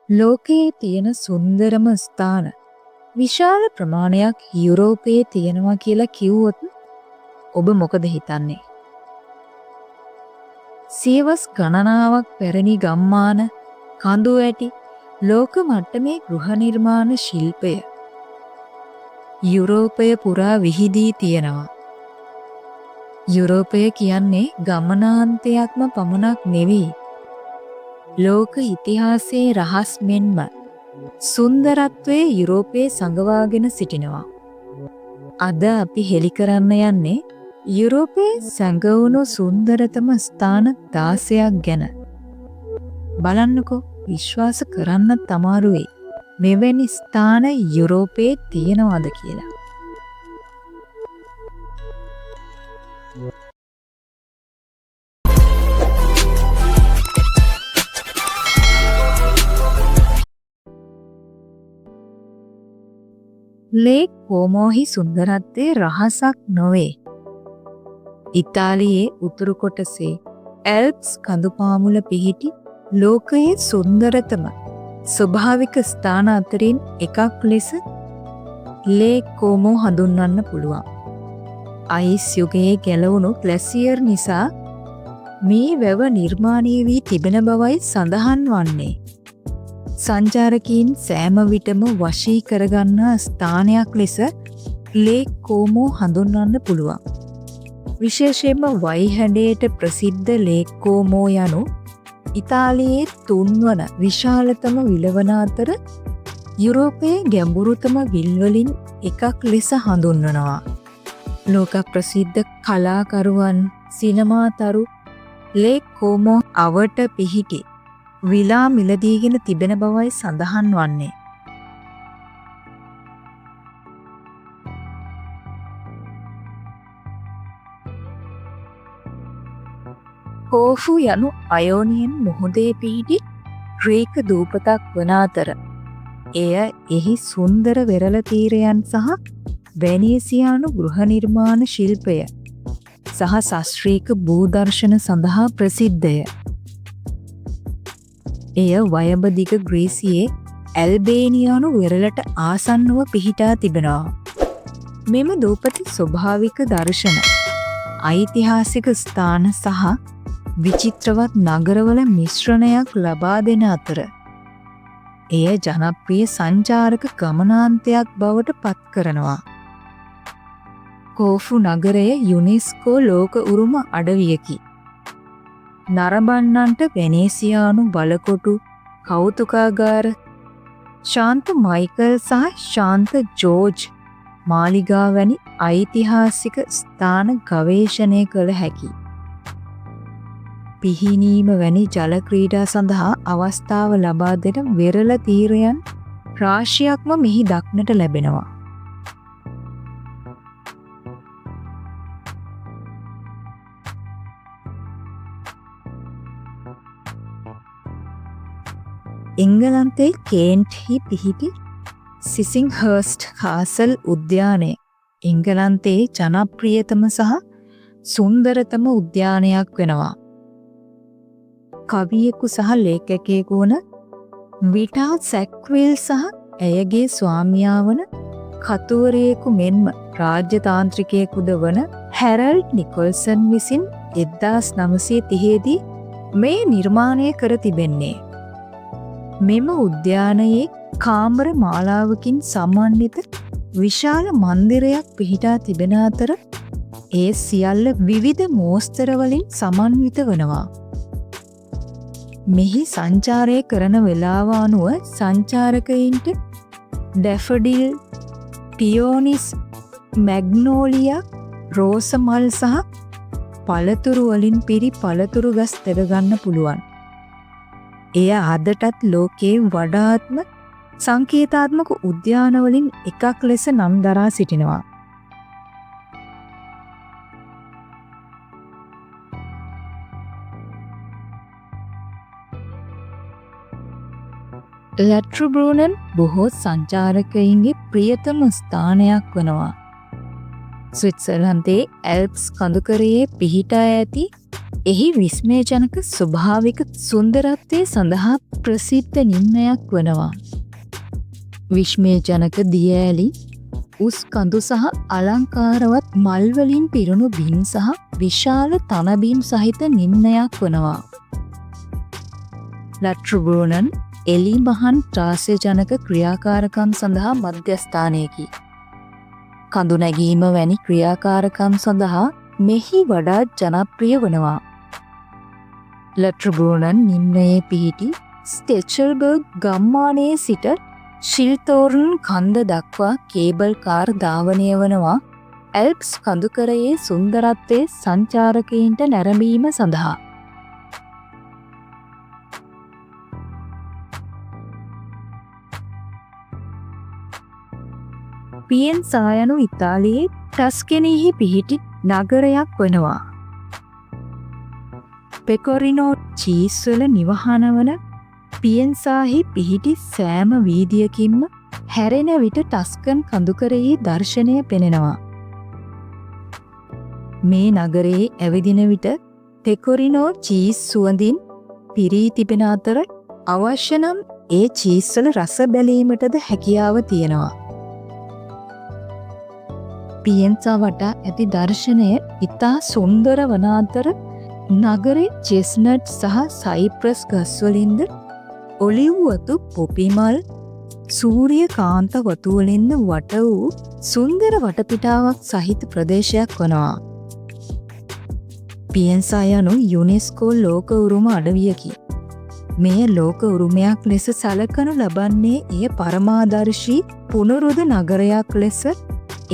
ලෝකයේ තියෙන සුන්දරම ස්ථාන විශාල ප්‍රමාණයක් යුරෝපයේ තියෙනවා කියලා කිව්වොත් ඔබ මොකද හිතන්නේ? සියවස් ගණනාවක් පැරණි ගම්මාන, කඳු ඇටි, ලෝක මට්ටමේ ගෘහ නිර්මාණ ශිල්පය යුරෝපය පුරා විහිදී තියෙනවා. යුරෝපය කියන්නේ ගමනාන්තයක්ම පමණක් නෙවෙයි. ලෝක ඉතිහාසයේ රහස් මෙන්ම සුන්දරත්වයේ යුරෝපයේ සඟවාගෙන සිටිනවා. අද අපි හෙළි කරන්න යන්නේ යුරෝපයේ සැඟවුණු සුන්දරතම ස්ථාන 16ක් ගැන. බලන්නකෝ, විශ්වාස කරන්නත් අමාරු වෙයි මෙවැනි ස්ථාන යුරෝපයේ තියෙනවද කියලා. ලේක් කෝමෝහි සුන්දරත්වය රහසක් නොවේ. ඉතාලියේ උතුරු කොටසේ ඇල්ප්ස් කඳුපාමුල පිහිටි ලෝකයේ සුන්දරතම ස්වභාවික ස්ථාන අතරින් එකක් ලෙස ලේක් කෝමෝ හඳුන්වන්න පුළුවන්. අයිස් යුගයේ ගැලවුණු ග්ලැසියර් නිසා මේ වැව නිර්මාණය වී තිබෙන බවයි සඳහන් වන්නේ. සංචාරකයින් සෑම විටම වශී කරගන්නා ස්ථානයක් ලෙස ලේක් කෝමෝ හඳුන්වන්න පුළුවන්. විශේෂයෙන්ම වයිහැඬයට ප්‍රසිද්ධ ලේක් කෝමෝ යනු ඉතාලියේ තුන්වන විශාලතම විලවන අතර යුරෝපයේ ගැඹුරුතම විල්වලින් එකක් ලෙස හඳුන්වනවා. ලෝක ප්‍රසිද්ධ කලාකරුවන්, සිනමාතරු ලේක් කෝමෝ අවට පිහිටි විලා මිලදීගෙන තිබෙන බවයි සඳහන් වන්නේ. කෝෆු යනු අයෝනියන් මුහුදේ පිහිටි ග්‍රීක දූපතක් වන අතර එය එහි සුන්දර වෙරළ තීරයන් සහ වෙනීසියානු ගෘහ නිර්මාණ ශිල්පය සහ ශාස්ත්‍රීය භූදර්ශන සඳහා ප්‍රසිද්ධය. එය වයඹ දිග ග්‍රීසියේ ඇල්බේනියානු වෙරළට ආසන්නව පිහිටා තිබෙනවා. මෙම දූපත ස්වභාවික දර්ශන, ඓතිහාසික ස්ථාන සහ විචිත්‍රවත් නගරවල මිශ්‍රණයක් ලබා දෙන අතර එය ජනප්‍රිය සංචාරක ගමනාන්තයක් බවට පත් කරනවා. කෝෆු නගරය යුනෙස්කෝ ලෝක උරුම අඩවියකි. නරඹන්නන්ට වෙනීසියානු බලකොටු, කෞතුකාගාර, ශාන්ත මයිකල් සහ ශාන්ත ජෝර්ජ් මාලිගා වැනි ඓතිහාසික ස්ථාන ගවේෂණය කළ හැකි. පිහිනීම වැනි ජල ක්‍රීඩා සඳහා අවස්ථාව ලබා දෙන වෙරළ තීරයන් රාශියක්ම මෙහි දක්නට ලැබෙනවා. එංගලන්තයේ කේන්ට්හි පිහිටි සිසිංහර්ස්ට් කාසල් උද්‍යානය එංගලන්තයේ ජනප්‍රියතම සහ සුන්දරතම උද්‍යානයක් වෙනවා. කවියෙකු සහ ලේඛකයෙකු වන විටා සැක්විල් සහ ඇයගේ ස්වාමියා වන කතුවරයෙකු මෙන්ම රාජ්‍යතාන්ත්‍රිකයෙකුද වන හැරල්ඩ් නිකොල්සන් විසින් 1930 දී මේ නිර්මාණය කර තිබෙන්නේ. මෙම උද්‍යානයේ කාමර මාලාවකින් සමන්විත විශාල මන්දිරයක් පිහිටා තිබෙන අතර ඒ සියල්ල විවිධ මෝස්තරවලින් සමන්විත වනවා. මෙහි සංචාරය කරන වෙලාව අනුව සංචාරකයින්ට ඩැෆඩිල්, පියෝනිස්, මැග්නෝලියා, රෝස මල් සහ පළතුරු වලින් පිරි පළතුරු ගස් දැක ගන්න පුළුවන්. එය අදටත් ලෝකයේ වඩාත්ම සංකේතාත්මක උද්‍යානවලින් එකක් ලෙස නම් දරා සිටිනවා. ලැට්රුබ්‍රූනන් බොහෝ සංචාරකයින්ගේ ප්‍රියතම ස්ථානයක් වනවා. ස්විට්සර්ලන්තයේ ඇල්ප්ස් කඳුකරයේ පිහිටා ඇති එහි විස්මයජනක ස්වභාවික සුන්දරත්වය සඳහා ප්‍රසිද්ධ නිම්නයක් වනවා. විශ්මයජනක දිය ඇලි, උස් කඳු සහ අලංකාරවත් මල් වලින් පිරුණු බිම් සහ විශාල තණ බිම් සහිත නිම්නයක් වනවා. ලට්රුබ්‍රූනන් එලි මහන් ත්‍රාස්‍යජනක ක්‍රියාකාරකම් සඳහා මධ්‍යස්ථානයකි. කඳු නැගීම වැනි ක්‍රියාකාරකම් සඳහා මෙහි වඩාත් ජනප්‍රිය වනවා. ලට්රුබ්‍රූනන් නිම්නයේ පිහිටි ස්ටෙචල්බර්ග් ගම්මානයේ සිට ශිල්තෝර්න් කන්ද දක්වා කේබල් කාර් ධාවනය වනවා ඇල්ප්ස් කඳුකරයේ සුන්දරත්වය සංචාරකයින්ට නැරඹීම සඳහා. පියෙන්සා යනු ඉතාලියේ ටස්කැනිහි පිහිටි නගරයක් වනවා. පෙකොරිනෝ චීස් වල නිවහන වන පියෙන්සාහි පිහිටි සෑම වීදියකින්ම හැරෙන විට ටස්කන් කඳුකරයේ දර්ශනය පෙනෙනවා. මේ නගරයේ ඇවිදින විට පෙකොරිනෝ චීස් සුවඳින් පිරී තිබෙන අතර, අවශ්‍ය නම් ඒ චීස් වල රස බැලීමටද හැකියාව තියෙනවා. පියෙන්සා වටා ඇති දර්ශනය ඉතා සුන්දර වන අතර, නගරේ චෙස්නට් සහ සයිප්‍රස් ගස්වලින්ද, ඔලිව් වතු, පොපි මල්, සූරිය කාන්ත වතු වලින්ද වට වූ සුන්දර වටපිටාවක් සහිත ප්‍රදේශයක් වනවා. පියෙන්සා යනු යුනෙස්කෝ ලෝක උරුම අඩවියකි. මෙය ලෝක උරුමයක් ලෙස සලකනු ලබන්නේ එය පරමාදර්ශී පුනරුද නගරයක් ලෙස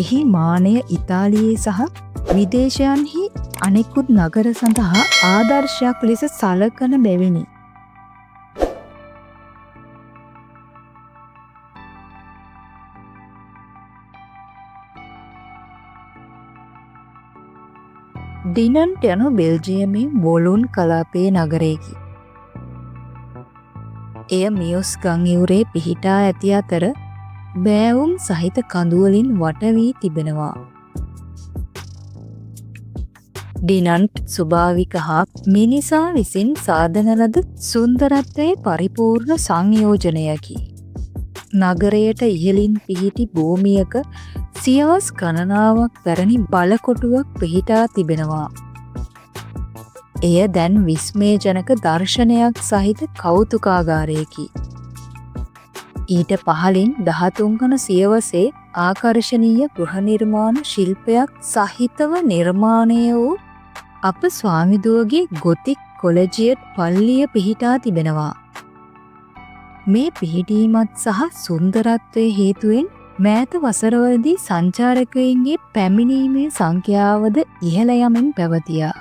එහි මානය ඉතාලියේ සහ විදේශයන්හි අනෙකුත් නගර සඳහා ආදර්ශයක් ලෙස සලකන බැවිනි. ඩිනන්ට් යනු බෙල්ජියමේ වොලූන් කලාපයේ නගරයකි. එය මියුස් ගං ඉවුරේ පිහිටා ඇති අතර, බෑවුම් සහිත කඳුවලින් වට වී තිබෙනවා. ඩිනන්ට් ස්වභාවික හා මිනිසා විසින් සාදන ලද සුන්දරත්වයේ පරිපූර්ණ සංයෝජනයකි. නගරයට ඉහළින් පිහිටි භූමියක සියවස් ගණනාවක් පැරණි බලකොටුවක් පිහිටා තිබෙනවා. එය දැන් විස්මයජනක දර්ශනයක් සහිත කෞතුකාගාරයකි. ඊට පහළින් 13 වන සියවසේ ආකර්ශනීය ගෘහ නිර්මාණ ශිල්පයක් සහිතව නිර්මාණය වූ අප ස්වාමිදුවගේ ගොතික් කොලෙජියට් පල්ලිය පිහිටා තිබෙනවා. මේ පිහිටීමත් සහ සුන්දරත්වය හේතුවෙන් මෑත වසරවලදී සංචාරකයින්ගේ පැමිණීමේ සංඛ්‍යාවද ඉහළ යමින් පැවතියා.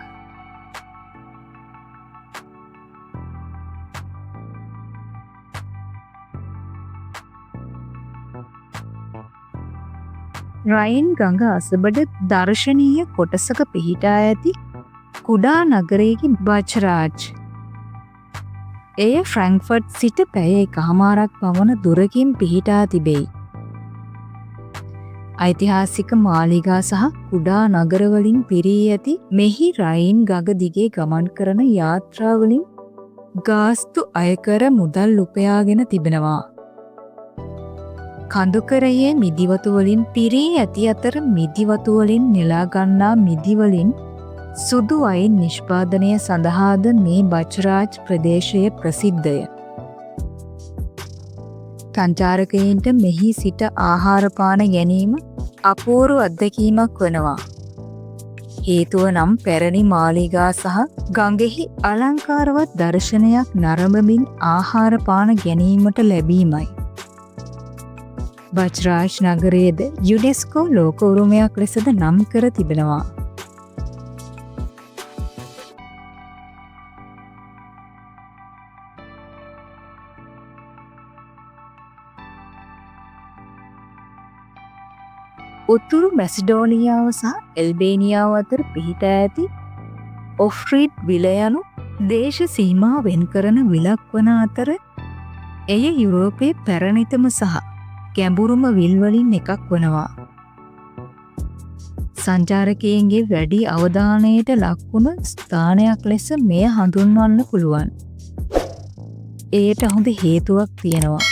රයින් ගඟ අසබඩ දර්ශනීය කොටසක පිහිටා ඇති කුඩා නගරයකි බච්රාජ්. එය ෆ්‍රැන්ක්ෆර්ට් සිට පැය එකහමාරක් පමණ දුරකින් පිහිටා තිබෙයි. ඓතිහාසික මාලිගා සහ කුඩා නගරවලින් පිරී ඇති මෙහි රයින් ගඟ දිගේ ගමන් කරන යාත්‍රාවලින් ගාස්තු අයකර මුදල් උපයාගෙන තිබෙනවා. කඳුකරයේ මිදිවතු වලින් පිරී ඇති අතර, මිදිවතු වලින් නෙලා ගන්නා මිදි වලින් සුදු වයින් නිෂ්පාදනය සඳහාද මේ බච්රාජ් ප්‍රදේශය ප්‍රසිද්ධය. සංචාරකයින්ට මෙහි සිට ආහාර පාන ගැනීම අපූර්ව අත්දැකීමක් වනවා. හේතුව නම් පැරණි මාලිගා සහ ගඟෙහි අලංකාරවත් දර්ශනයක් නරඹමින් ආහාර පාන ගැනීමට ලැබීමයි. බච්රාජ් නගරයේද යුනෙස්කෝ ලෝක උරුමයක් ලෙසද නම් කර තිබෙනවා. උතුරු මැසිඩෝනියාව සහ ඇල්බේනියාව අතර පිහිටා ඇති ඔෆ්රිඩ් විල යනු දේශ සීමා වෙන් කරන විලක් වන අතර, එය යුරෝපයේ පැරණිතම සහ ගැඹුරුම විල් වලින් එකක් වනවා. සංචාරකයින්ගේ වැඩි අවධානයට ලක්වුණු ස්ථානයක් ලෙස මෙය හඳුන්වන්න පුළුවන්. එයට හොඳ හේතුවක් තියෙනවා.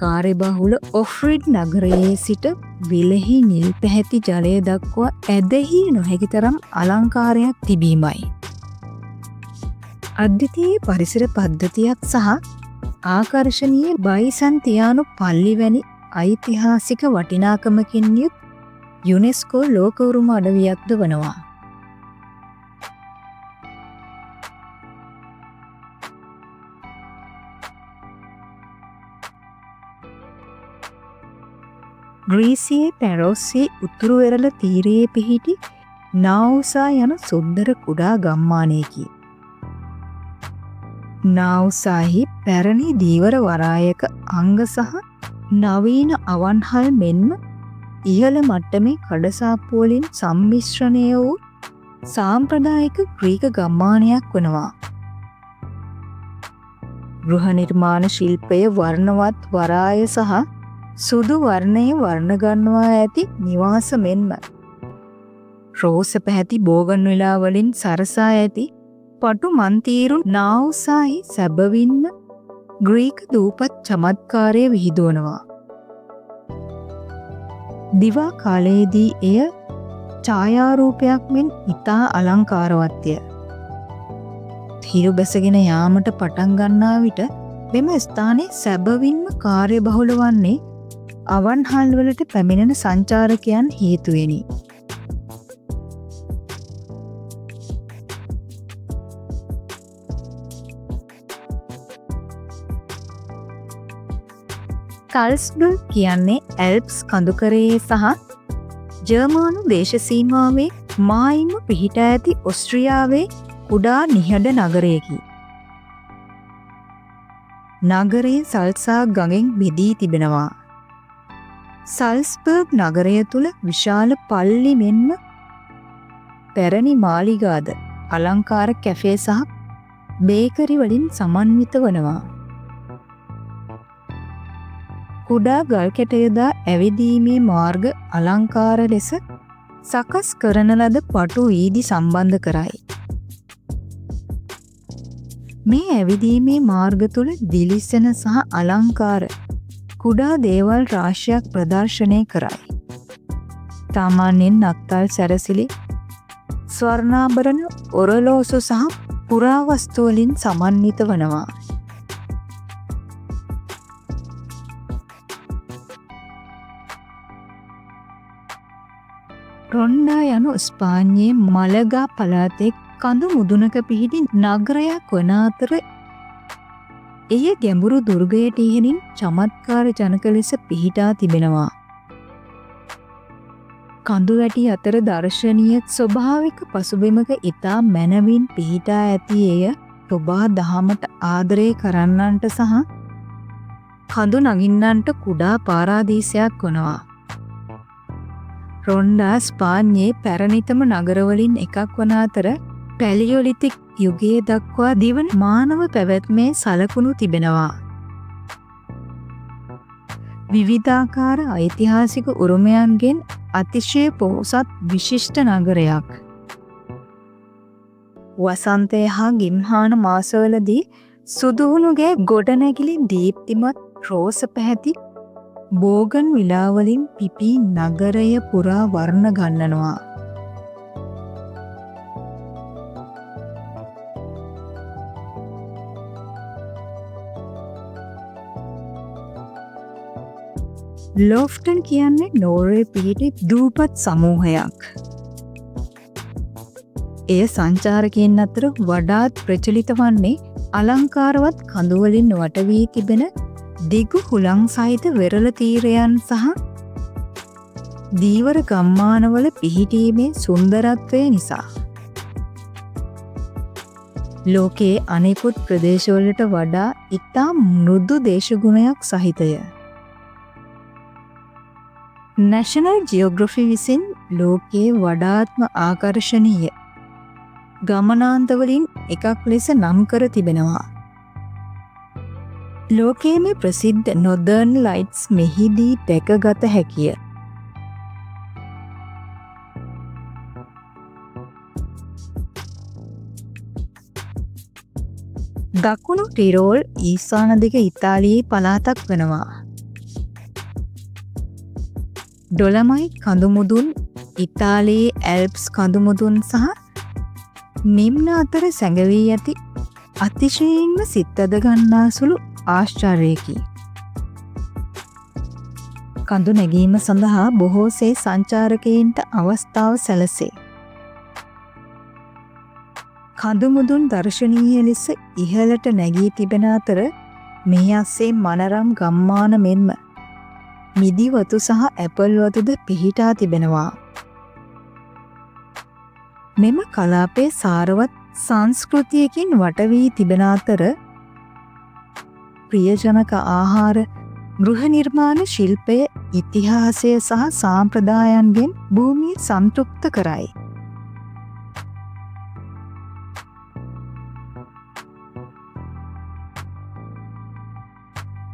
කාර්යබහුල ඔෆ්රිඩ් නගරයේ සිට විලෙහි නිල් පැහැති ජලය දක්වා ඇදහිය නොහැකි තරම් අලංකාරයක් තිබීමයි. අද්විතීය පරිසර පද්ධතියක් සහ ආකර්ශනීය බයිසන්තියානු පල්ලි වැනි ඓතිහාසික වටිනාකමකින් යුත් යුනෙස්කෝ ලෝක උරුම අඩවියක්ද වනවා. ග්‍රීසියේ පැරොස්හි උතුරු වෙරළ තීරයේ පිහිටි නාවුසා යන සුන්දර කුඩා ගම්මානයකි. නාවුසාහි පැරණි ධීවර වරායක අංග සහ නවීන අවන්හල් මෙන්ම ඉහළ මට්ටමේ කඩසාප්පු වලින් සම්මිශ්‍රණය වූ සාම්ප්‍රදායික ග්‍රීක ගම්මානයක් වනවා. ගෘහ නිර්මාණ ශිල්පය වර්ණවත් වරාය සහ සුදු වර්ණයේ වර්ණ ගන්වා ඇති නිවාස මෙන්ම රෝස පැහැති බෝගන්විලා වලින් සරසා ඇති පටු මන්තීරු නාවුසාහි සැබවින්ම ග්‍රීක දූපත් චමත්කාරය විහිදුවනවා. දිවා කාලයේදී එය ඡායාරූපයක් මෙන් ඉතා අලංකාරවත්ය. හිරු බැසගෙන යාමට පටන් ගන්නා විට මෙම ස්ථානයේ සැබවින්ම කාර්යබහුල වන්නේ අවන්හල් වලට පැමිණෙන සංචාරකයන් හේතුවෙනි. සල්ස්බර්ග් කියන්නේ ඇල්ප්ස් කඳුකරයේ සහ ජර්මානු දේශසීමාවේ මායිම පිහිටා ඇති ඔස්ට්‍රියාවේ කුඩා නිහඬ නගරයකි. නගරය සල්සා ගඟෙන් බෙදී තිබෙනවා. සල්ස්බර්ග් නගරය තුළ විශාල පල්ලි මෙන්ම පැරණි මාලිගාද අලංකාර කැෆේ සහ බේකරි වලින් සමන්විත වනවා. කුඩා ගල් කැට යොදා ඇවිදීමේ මාර්ග අලංකාර ලෙස සකස් කරන ලද පටු වීදි සම්බන්ධ කරයි. මේ ඇවිදීමේ මාර්ග තුළ දිලිසෙන සහ අලංකාර කුඩා දේවල් රාශියක් ප්‍රදර්ශනය කරයි. සාමාන්‍යයෙන් නත්තල් සැරසිලි, ස්වර්ණාභරණ, ඔරලෝසු සහ පුරාවස්තු වලින් සමන්විත වනවා. රොන්ඩා යනු ස්පාඤ්ඤයේ මලගා පළාතේ කඳු මුදුනක පිහිටි නගරයක් වන අතර එය ගැඹුරු දුර්ගයට ඉහළින් චමත්කාර ජනක ලෙස පිහිටා තිබෙනවා. කඳු වැටි අතර දර්ශනීය ස්වභාවික පසුබිමක ඉතා මැනවින් පිහිටා ඇති එය තොබා දහමට ආදරය කරන්නන්ට සහ කඳු නගින්නන්ට කුඩා පාරාදීසයක් වනවා. රොන්ඩා ස්පාඤ්ඤයේ පැරණිතම නගරවලින් එකක් වන අතර පැලියොලිතික් යුගයේ දක්වා දිවන මානව පැවැත්මේ සලකුණු තිබෙනවා. විවිධාකාර ඓතිහාසික උරුමයන්ගෙන් අතිශය පොහොසත් විශිෂ්ට නගරයක්. වසන්තය හා ගිම්හාන මාසවලදී සුදුහුණුගේ ගොඩනැගිලි දීප්තිමත් රෝස පැහැති බෝගන් විලාවලින් පිපී නගරය පුරා වර්ණ ගන්නනවා. ලෝෆ්ටන් කියන්නේ නෝර්වේ පිහිටි දූපත් සමූහයක්. එය සංචාරකයන් අතර වඩාත් ප්‍රචලිත වන්නේ අලංකාරවත් කඳුවලින් වට වී තිබෙන දිගු හුලං සහිත වෙරළ තීරයන් සහ දීවර ගම්මානවල පිහිටීමේ සුන්දරත්වය නිසා. ලෝකයේ අනෙකුත් ප්‍රදේශවලට වඩා ඉතා මෘදු දේශගුණයක් සහිතය. නැෂනල් ජියෝග්‍රැෆි විසින් ලෝකයේ වඩාත්ම ආකර්ශනීය ගමනාන්තවලින් එකක් ලෙස නම් කර තිබෙනවා. ලෝකයේම ප්‍රසිද්ධ නොදර්න් ලයිට්ස් මෙහිදී දැකගත හැකිය. දකුණු ටිරෝල් ඊශාන දිග ඉතාලියේ පළාතක් වෙනවා. ඩොලමයිට් කඳුමුදුන් ඉතාලියේ ඇල්ප්ස් කඳුමුදුන් සහ නිම්න අතර සැඟවී ඇති අතිශයින්ම සිත් ඇද ගන්නා සුළු ආශ්චර්යයකි. කඳු නැගීම සඳහා බොහෝසේ සංචාරකයින්ට අවස්ථාව සැලසේ. කඳුමුදුන් දර්ශනීය ලෙස ඉහළට නැගී තිබෙන අතර මේ අස්සේ මනරම් ගම්මාන මෙන්ම මිදි වතු සහ ඇපල් වතුද පිහිටා තිබෙනවා. මෙම කලාපය සාරවත් සංස්කෘතියකින් වට වී තිබෙන අතර ප්‍රියජනක ආහාර, ගෘහ නිර්මාණ ශිල්පය, ඉතිහාසය සහ සාම්ප්‍රදායන්ගෙන් භූමිය සන්තෘප්ත කරයි.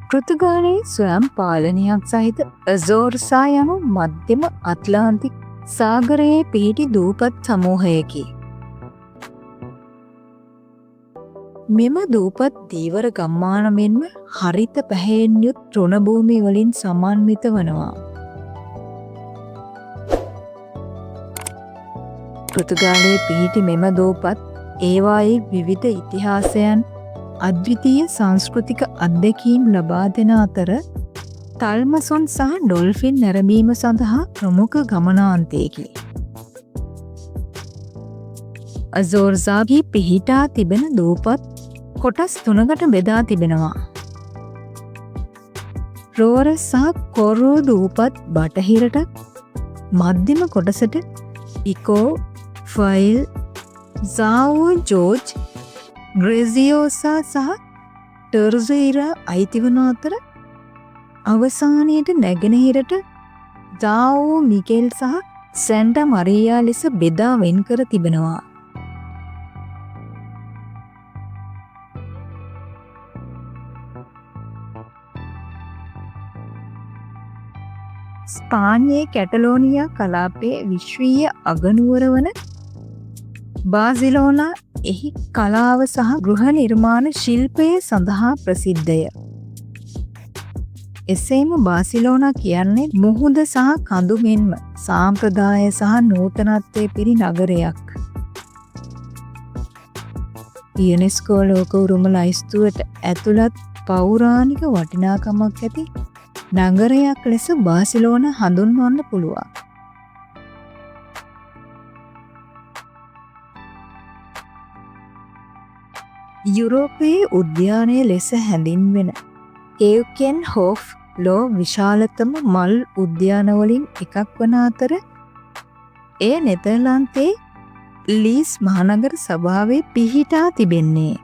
පෘතුගාලයේ ස්වයං පාලනයක් සහිත අසෝර්සා යනු මධ්‍යම ඇට්ලාන්ටික් සාගරයේ පිහිටි දූපත් සමූහයකි. මෙම දූපත් දීවර ගම්මාන මෙන්ම හරිත පැහැයෙන් යුත් තෘණභූමි වලින් සමන්විත වනවා. පෘතුගාලයේ පිහිටි මෙම දූපත් ඒවායේ විවිධ ඉතිහාසයන්, අද්විතීය සංස්කෘතික අත්දැකීම් ලබා දෙන අතර තල්මසුන් සහ ඩොල්ෆින් නැරඹීම සඳහා ප්‍රමුඛ ගමනාන්තයකි. අසෝර්සාහි පිහිටා තිබෙන දූපත් කොටස් තුනකට බෙදා තිබෙනවා. රෝරස් සහ කොරෝ දූපත් බටහිරට, මධ්‍යම කොටසට පිකෝ, ෆයිල්, සාවෝ ජෝර්ජ්, ග්‍රේසියෝසා සහ ටර්සෙයිරා අයිතිවන අතර අවසානයට නැගෙනහිරට සාවෝ මිගෙල් සහ සැන්ටා මරියා ලෙස බෙදා වෙන්කර තිබෙනවා. ස්පාඤ්ඤයේ කැටලෝනියා කලාපයේ විශ්වීය අගනුවර වන බාසිලෝනා එහි කලාව සහ ගෘහ නිර්මාණ ශිල්පය සඳහා ප්‍රසිද්ධය. එසේම බාසිලෝනා කියන්නේ මුහුද සහ කඳු මෙන්ම සාම්ප්‍රදාය සහ නූතනත්වය පිරි නගරයක්. යුනෙස්කෝ ලෝක උරුම ලැයිස්තුවට ඇතුළත් පෞරාණික වටිනාකමක් ඇති නගරයක් ලෙස බාසිලෝනා හඳුන්වන්න පුළුවන්. යුරෝපයේ උද්‍යානය ලෙස හැඳින්වෙන කෙයුකෙන්හෝෆ් ලෝ විශාලතම මල් උද්‍යානවලින් එකක් වන අතර එය නෙදර්ලන්තයේ ලීස් මහනගර සභාවේ පිහිටා තිබෙන්නේ.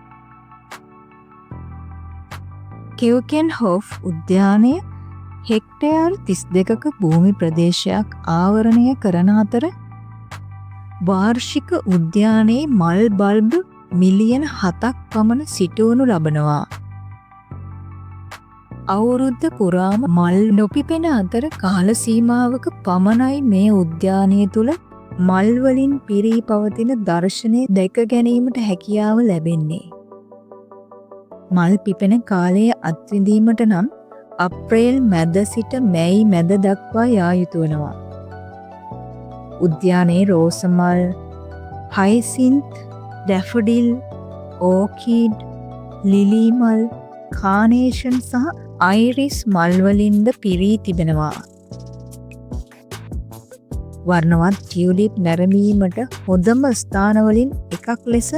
කෙයුකෙන්හෝෆ් උද්‍යානය හෙක්ටයාර් 32ක භූමි ප්‍රදේශයක් ආවරණය කරන අතර වාර්ෂික උද්‍යානයේ මල් බල්බ් මිලියන 7ක් පමණ සිටුවනු ලබනවා. අවුරුද්ද පුරාම මල් නොපිපෙන අතර කාල සීමාවක පමණයි මේ උද්‍යානය තුළ මල් වලින් පිරී පවතින දර්ශනය දැක ගැනීමට හැකියාව ලැබෙන්නේ. මල් පිපෙන කාලය අත්විඳීමට නම් අප්‍රේල් මැද සිට මැයි මැද දක්වා යා යුතු වෙනවා. උද්‍යානයේ රෝස මල්, හයසින්ත්, ඩැෆඩිල්, ඕකිඩ්, ලිලී මල්, කානේෂන් සහ අයිරිස් මල් වලින්ද පිරී තිබෙනවා. වර්ණවත් ටියුලිප් නැරඹීමට හොඳම ස්ථානවලින් එකක් ලෙස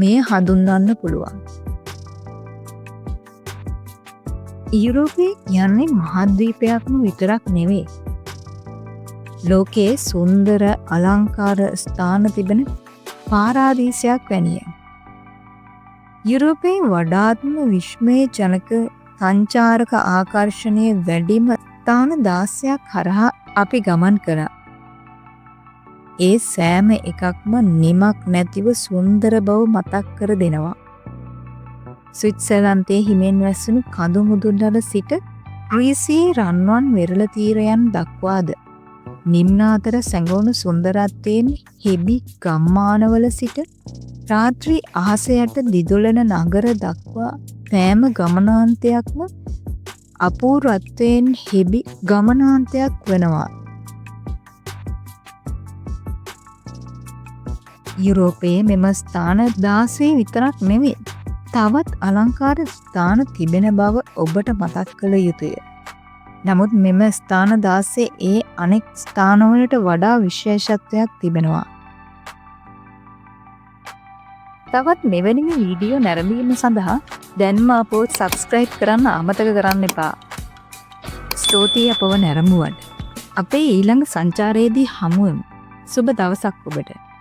මෙය හඳුන්වන්න පුළුවන්. යුරෝපය කියන්නේ මහද්වීපයක්ම විතරක් නෙවෙයි. ලෝකයේ සුන්දර අලංකාර ස්ථාන තිබෙන පාරාදීසයක් වැනිය. යුරෝපයේ වඩාත්ම විස්මයජනක සංචාරක ආකර්ෂණය වැඩිම ස්ථාන 16ක් හරහා අපි ගමන් කළා. ඒ සෑම එකක්ම නිමක් නැතිව සුන්දර බව මතක් කර දෙනවා. ස්විට්සර්ලන්තයේ හිමෙන් වැස්සුණු කඳු මුදුන්වල සිට ග්‍රීසියේ රන්වන් වෙරළ තීරයන් දක්වාද නිම්න අතර සැඟවුණු සුන්දරත්වයෙන් හෙබි ගම්මානවල සිට රාත්‍රී අහස යට දිදුලන නගර දක්වා සෑම ගමනාන්තයක්ම අපූර්වත්වයෙන් හෙබි ගමනාන්තයක් වෙනවා. යුරෝපයේ මෙම ස්ථාන 16 විතරක් නෙවෙයි, තවත් අලංකාර ස්ථාන තිබෙන බව ඔබට මතක් කළ යුතුය. නමුත් මෙම ස්ථාන 16 ඒ අනෙක් ස්ථානවලට වඩා විශේෂත්වයක් තිබෙනවා. තවත් මෙවැනිම වීඩියෝ නැරඹීම සඳහා දැන්ම අපව සබ්ස්ක්‍රයිබ් කරන්න අමතක කරන්න එපා. ස්තුතියි අපව නැරඹුවට. අපේ ඊළඟ සංචාරයේදී හමුවෙමු. සුබ දවසක් ඔබට.